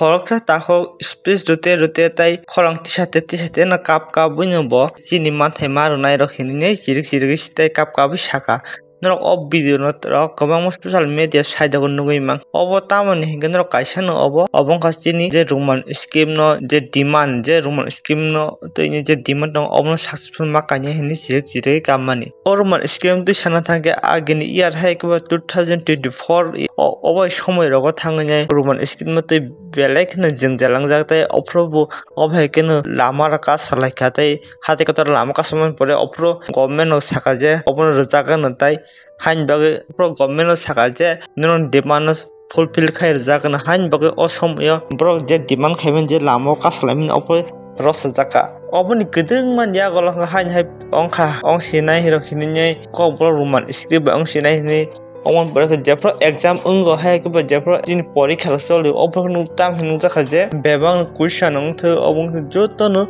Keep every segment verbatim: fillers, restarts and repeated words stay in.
Khoroksa takhuk speech rwte rwte tei khorang tisate tisate no kap kabwi no bo chini manthai ma rwnairok hinwi chirik chirigwi tei kap kabwi sakha. Norok o video no rok kwbangma social media site o nugwi mang. Obo tamoni hinkhe norok kaisa no obo, obo wngkha chini je Roman script no je demand, je Roman script no twi ni je demand tongo, obono successful ma kainai hinwi chirik chirik kammani. O Roman script twi sana thangkhe agini year hai khe bo two thousand twenty-four o, obo somoi rogo thangwi nai Roman script no twi belai kheno jwngjalangjak tei ophuru bo obo hai kheno lama rok kasalai kha tei Hati kotor lama kasamani pore ophuru government no saka je obono rwjak gano tai haini bagwi ophuru government no saka je nono demand no fulfill khai rwjak gano haini bagwi o somoyo borok je demand khaimani je lama o kasalaimani ophuru rwchajak kha. Oboni kwdwngma yago haini hai ongkha ong sinai rok hinwi kokborok Roman script bai ong sinai hinwi Omo ni pore khe jephru exam wngo hai khe ba jephru chini porikha rok choli o phuru nuk tam hinwi nukjakha je bebak question wngthok obo wngthok joto no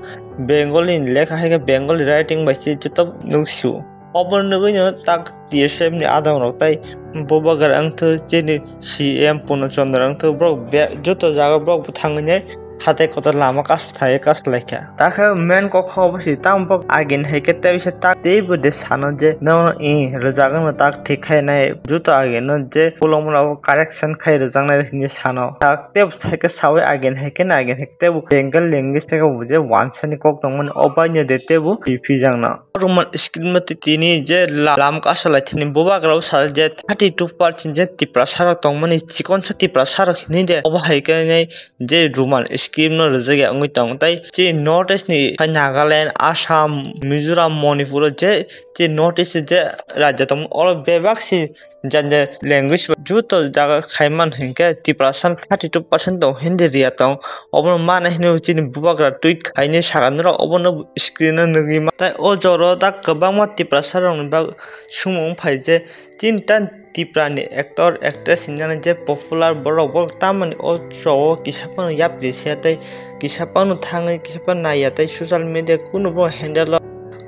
Bengali ni lekha hai khe Bengali writing bai se joto nuk sio. Obo nugwi no tak T S F ni adong rok tai Bubagra wngthok chini C M Purno Chandra wngthok borok be joto jaga borok bo thangwi nai Hatai kotor lama kasu thai kasu laikha. Takhe main kokha obo si tamo bok agin hai khe tei bisa tak tei bo de sano je nono i rwjak no tak thik khai nai juto agin no je bolong bono obo correction khai rwjak nai hinwi sano. Tak tei bo sai khe sawi agin hai khe na agin hai khe tei bo Bengali language tei bo je wansani kok tongmani o bai no de tei bo piphi jak no. Roman script mate tini je la-, lam kasu lai thani bubagra o sa je thirty two percent je Tiprasa rok tongmani chikonsa Tiprasa rok hinwi de obo hai khe nai je Roman script no rwjak ya wngwi tong tei chini North East ni hai Nagaland, Assam, Mizoram, Manipur o je chini North East je rajya tong oro bebak si janja language bai joto jaga khaiman hinkhe Tiprasa thirty two percent tong Hindi riya tong obono mana hinwi chini bubagra tweet khaini saka norok obono screen o nugwi ma tei o joro tak kwbangma Tiprasa rokni bag sumung phai je chini tan Tipra ni actor, actress hinjani je popular borok, borok tamoni o show o kisa phano yapri se tei kisa phano thangwi kisa phano naiya tei social media kunu bo handle o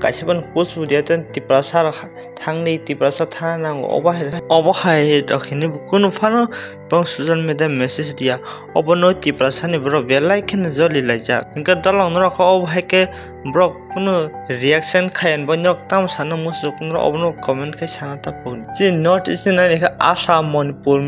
kaisa phano post bo dia tei Tiprasa rok thangni Tiprasa thana nango obo hai, obo hai rok hinwi bo kunu phano bo social media message dia obono Tiprasa ni borok belai kheno joli laijak hinkhe dolong norok khe obo hai khe borok kunu reaction khai ani bo norok tamo sana muchung norok obono comment khai sana ta pokni. Chini North East ni nai khe Assam, Manipur,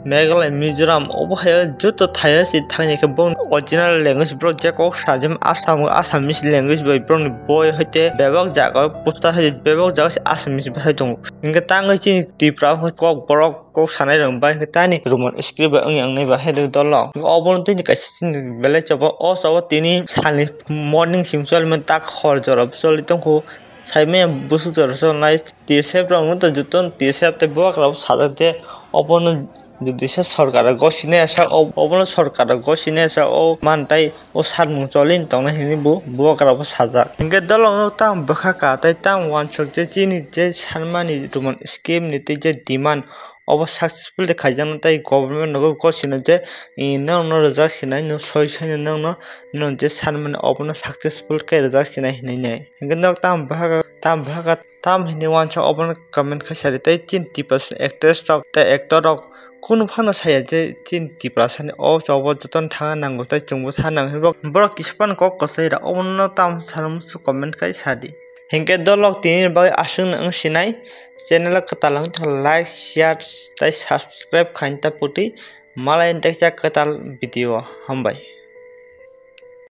Meghalaya, Mizoram obo hai joto thai o si thangya khe bo original language borok je kok sajim Assam, Assamese language bai borok ni boi hai te bebak jaga o poster hai bebak jaga se Assamese bai hai tongo. Hinkhe tangwi chini Tripura kok borok kok sanai rok bai khe tani Roman script bai wngya wngnai bai hai dolong. Obono tini kaisa chini belai chobo o chobo tini salni morning sim choli mani tak hor jora bo choli tongkho. Saimanya busu jora choli nai T S F rok no to joto T S F tei bubagra rok sajak je obono jodi se sorkar rok gosinai asa obono sorkar rok gosinai asa o mantai o sakmung choli tongna hinwi bo bubagra rok bo sajak. Hinkhe dolong no tamo bwkha ka tei tamo uansuk je chini je sanmani Roman script ni tei je demand obo successful de khaijaknai tei government nogo gosino je, eh, norokno rwjak sinai, no soi soino norokno, norok je sanmani obono successful khe rwjak sinai hinwi nai. Hinkhe norok tamo bahaka, tamo bahaka, tamo hinwi uansa obono comment khe sadi tei chini Tiprasa actress rok tei actor rok kunu phano saya je chini Tiprasani o chobo jotono thangna nango tei chwngbo thangna nango. Borok kisa phano kok kwchwira obono tamo sana muchung comment khe sadi. Hinkhe dolok tini bagwi aswkno wng sinai. Channel o kwtal wng tongkha like, share tei subscribe khaina ta putwi. Malai teksa kwtal video. Hambai.